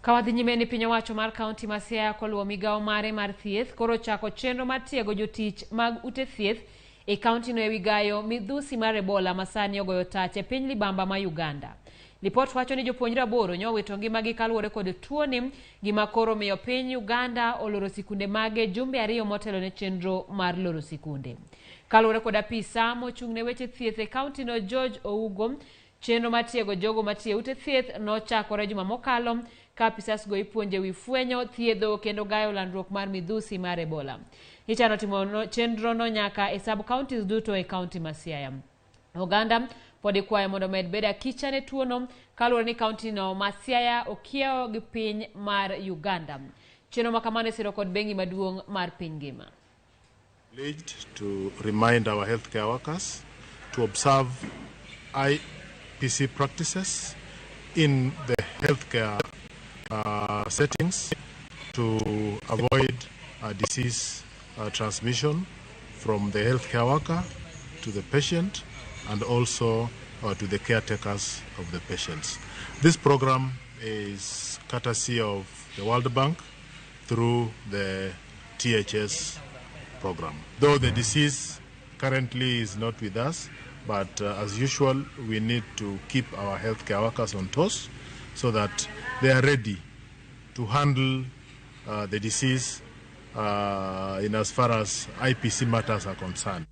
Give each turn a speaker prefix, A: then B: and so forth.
A: Ka wadhi nyime ni piny owacho mar kaunti ma Siaya koluwo migawo mare mar thieth koro chako chenro mar tiego jotich mag ute thieth e kauntino ewi gayo midhusi mar Ebola ma sani ogoyo tach e piny libamba ma Uganda. Lipot wacho ni jopuonjre 8 nyowito ngimagi kaluwore kod tuoni, gima koro miyo piny Uganda oloro sikunde mage jumbe 2 motelo ne chenro mar loro sikunde. Kaluwore kod apisa mochung' ne weche thieth e kauntino George Ougo, chenro mar tiego jogo matiyo e ute thieth nochakore juma mokalo ka apisas go ipuonjo ewi fwenyo, thiedho kendo gayo landruok mar midhusi mar Ebola. Ichano timo chenrono nyaka e sub counties duto e kaunti ma Siaya. Oganda pod ikwayo mondo omed bedo akicha ne tuono kaluwore ni kaunti no ma Siaya okiewo gi piny mar Uganda. Chenro ma kamano isiro kod bengi maduong' mar piny ngima.
B: Pledged to remind our healthcare workers to observe IPC practices in the healthcare settings to avoid disease transmission from the healthcare worker to the patient and also to the caretakers of the patients. This program is courtesy of the World Bank through the THS program. Though the disease currently is not with us, but as usual, we need to keep our healthcare workers on toes so that they are ready to handle the disease in as far as IPC matters are concerned.